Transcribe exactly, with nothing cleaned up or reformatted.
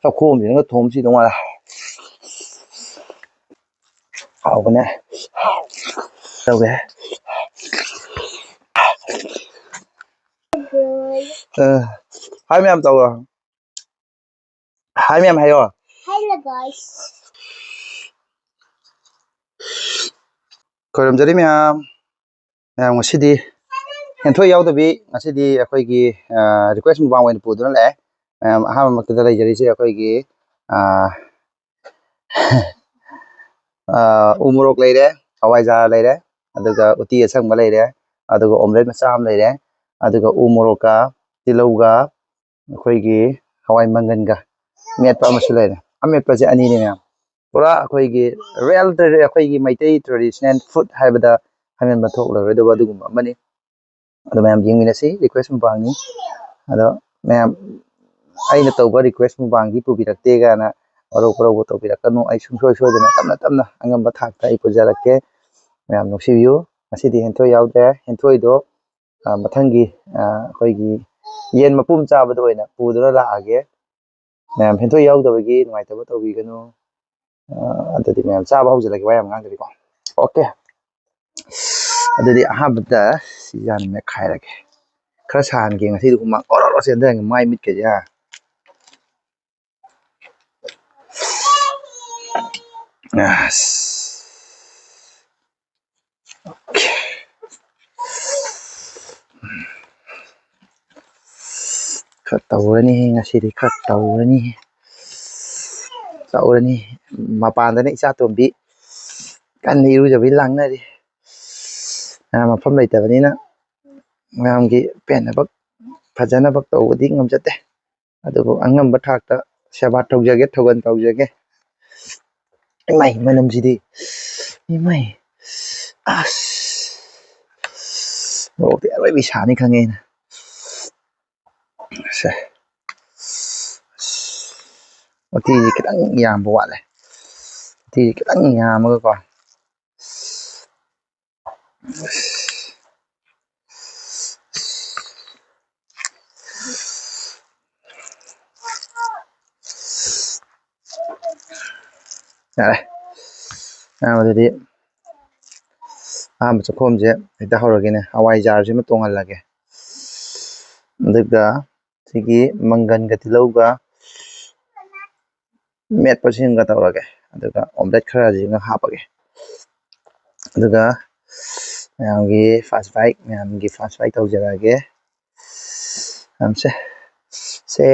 ꯆꯥꯛꯈꯣꯝꯁꯤꯅꯒ ꯊꯣꯝ ꯁꯤꯗꯧ ꯃꯥꯜꯂꯦ꯫ ꯍꯥꯎꯕꯅꯦ꯫ ꯇꯧꯋꯦ꯫ ꯑ, ꯍꯥꯏ ꯃꯌꯥꯝ ꯇꯧꯔꯣ꯫ ꯍꯥꯏ ꯃꯌꯥꯝ ꯍꯥꯏꯌꯣ꯫ Hello guys. ꯈꯣꯏꯔꯝꯖꯔꯤ ꯃꯌꯥꯝ꯫ ꯃꯌꯥꯝ ꯉꯁꯤꯗꯤ ꯍꯦꯟꯊꯣꯏ ꯌꯥꯎꯗꯕꯤ ꯉꯁꯤꯗꯤ ꯑꯩꯈꯣꯏꯒꯤ, ꯑ, request mukbang ꯑꯣꯏꯅ ꯄꯨꯗꯨꯅ ꯂꯥꯛꯑꯦ꯫ ꯃꯌꯥꯝ ꯑꯍꯥꯟꯕꯃꯛꯇꯗ ꯂꯩꯖꯔꯤꯁꯦ ꯑꯩꯈꯣꯏꯒꯤ, ꯑ, ꯑ, ꯎ ꯃꯣꯔꯣꯛ ꯂꯩꯔꯦ, ꯍꯋꯥꯏꯖꯥꯔ ꯂꯩꯔꯦ, ꯑꯗꯨꯒ ꯎꯇꯤ ꯑꯁꯪꯕ ꯂꯩꯔꯦ, ꯑꯗꯨꯒ omelette ꯃꯆꯥ ꯑꯃ ꯂꯩꯔꯦ, ꯑꯗꯨꯒ ꯎ ꯃꯣꯔꯣꯛꯀ ꯇꯤꯜꯍꯧꯒ ꯑꯩꯈꯣꯏꯒꯤ ꯍꯋꯥꯏ ꯃꯪꯒꯟꯒ ꯃꯦꯠꯄ ꯑꯃꯁꯨ ꯂꯩꯔꯦ꯫ ꯑꯃꯦꯠꯄꯁꯦ ꯑꯅꯤꯅꯦ ꯃꯌꯥꯝ꯫ ꯄꯨꯔꯥ ꯑꯩꯈꯣꯏꯒꯤ real tra-, ꯑꯩꯈꯣꯏꯒꯤ ꯃꯩꯇꯩ traditional food ꯍꯥꯏꯕꯗ ꯍꯥꯏꯃꯟꯕ ꯊꯣꯛꯂꯔꯣꯏꯗꯕ ꯑꯗꯨꯒꯨꯝꯕ ꯑꯃꯅꯤ꯫ ꯑꯗꯣ ꯃꯌꯥꯝ ꯌꯦꯡꯃꯤꯟꯅꯁꯤ, request mukbangꯅꯤ꯫ ꯑꯗꯣ ꯃꯌꯥꯝ ꯑꯩꯅ ꯇꯧꯕ request mukbangꯗꯤ ꯄꯨꯕꯤꯔꯛꯇꯦ ꯀꯥꯏꯅ ꯋꯥꯔꯧ ꯄꯨꯔꯧꯕ ꯇꯧꯕꯤꯔꯛꯀꯅꯨ꯫ ꯑꯩ ꯁꯨꯡꯁꯣꯏ ꯁꯣꯏꯗꯅ ꯇꯞꯅ ꯇꯞꯅ ꯑꯉꯝꯕ ꯊꯥꯛꯇ ꯑꯩ ꯄꯨꯖꯔꯛꯀꯦ꯫ ꯃꯌꯥꯝ ꯅꯨꯡꯁꯤꯕꯤꯌꯨ꯫ ꯉꯁꯤꯗꯤ ꯍꯦꯟꯊꯣꯏ ꯌꯥꯎꯗ꯭ꯔꯦ꯫ ꯍꯦꯟꯊꯣꯏꯗꯣ, ꯑ, ꯃꯊꯪꯒꯤ, ꯑ, ꯑꯩꯈꯣꯏꯒꯤ ꯌꯦꯟ ꯃꯄꯨꯝ ꯆꯥꯕꯗ ꯑꯣꯏꯅ ꯄꯨꯗꯨꯅ ꯂꯥꯛꯑꯒꯦ꯫ ꯃꯌꯥꯝ ꯍꯦꯟꯊꯣꯏ ꯌꯥꯎꯗꯕꯒꯤ ꯅꯨꯡꯉꯥꯏꯇꯕ ꯇꯧꯕꯤꯒꯅꯨ꯫ ꯑ, ꯑꯗꯨꯗꯤ ꯃꯌꯥꯝ ꯆꯥꯕ ꯍꯧꯖꯤꯜꯂꯒꯦ, ꯋꯥ ꯌꯥꯝ ꯉꯥꯡꯗꯕꯤꯀꯣ꯫ Okay꯫ ꯑꯗꯨꯗꯤ ꯑꯍꯥꯟꯕꯗ ꯁꯤ ꯌꯥꯝ ꯃꯦꯠꯈꯥꯏꯔꯒꯦ꯫ ꯈꯔ ꯁꯥꯍꯟꯒꯦ ꯉꯁꯤꯗꯤ, ꯍꯨꯃꯥꯡ ꯑꯣꯔꯣ ꯑꯣꯔꯣ ꯆꯦꯟꯊꯔꯒꯦ ꯃꯥꯏ ꯃꯤꯠꯀꯁꯦ, ꯍꯥ꯫ ꯑꯁ꯫ Okay꯫ ꯈꯔ ꯇꯧꯔꯅꯤ ꯉꯁꯤꯗꯤ, ꯈꯔ ꯇꯧꯔꯅꯤ꯫ ꯇꯧꯔꯅꯤ꯫ ꯃꯄꯥꯟꯗꯅ ꯏꯆꯥ ꯇꯣꯝꯕꯤ ꯀꯟꯅ ꯏꯔꯨꯖꯕꯤ ꯂꯥꯡꯅꯔꯤ꯫ ꯑ, ꯃꯐꯝ ꯂꯩꯇꯕꯅꯤꯅ ꯃꯌꯥꯝꯒꯤ ꯄꯦꯟꯅꯕ, ꯐꯖꯅꯕ ꯇꯧꯕꯗꯤ ꯉꯝꯖꯗꯦ꯫ ꯑꯗꯨꯕꯨ ꯑꯉꯝꯕ ꯊꯥꯛꯇ ꯁꯦꯕꯥ ꯇꯧꯖꯒꯦ, ꯊꯧꯒꯜ ꯇꯧꯖꯒꯦ꯫ ꯏꯃꯥꯏ, ꯃꯅꯝꯁꯤꯗꯤ꯫ ꯏꯃꯥꯏ꯫ ꯑꯁ꯫ ꯃꯣꯔꯣꯛꯇꯤ ꯑꯔꯣꯏꯕꯤ ꯁꯥꯅꯤ ꯈꯪꯉꯦ ꯑꯩꯅ꯫ ꯁꯦ꯫ ꯎꯇꯤꯁꯦ ꯈꯤꯇꯪ ꯌꯥꯝꯕ ꯋꯥꯠꯂꯦ꯫ ꯎꯇꯤꯁꯦ ꯈꯤꯇꯪ ꯌꯥꯝꯃꯒꯀꯣ꯫ ꯌꯥꯔꯦ꯫ ꯑꯗꯨꯗꯤ ꯑꯍꯥꯟꯕ ꯆꯥꯛꯈꯣꯝꯁꯦ ꯍꯦꯛꯇ ꯍꯧꯔꯒꯦꯅꯦ꯫ ꯍꯋꯥꯏꯖꯥꯔꯁꯤꯃ ꯇꯣꯡꯍꯜꯂꯒꯦ꯫ ꯑꯗꯨꯒ ꯁꯤꯒꯤ ꯃꯪꯒꯟꯒ ꯇꯤꯜꯍꯧꯒ ꯃꯦꯠꯄꯁꯤꯡꯒ ꯇꯧꯔꯒꯦ꯫ ꯑꯗꯨꯒ ꯑꯣꯝꯂꯦꯠ ꯈꯔꯁꯤꯒ ꯍꯥꯞꯄꯒꯦ꯫ ꯑꯗꯨꯒ ꯃꯌꯥꯝꯒꯤ ꯐꯥꯁ ꯕꯥꯏꯛ, ꯃꯌꯥꯝꯒꯤ ꯐꯥꯁ ꯕꯥꯏꯛ ꯇꯧꯖꯔꯛꯑꯒꯦ꯫ ꯃꯌꯥꯝꯁꯦ ꯁꯦ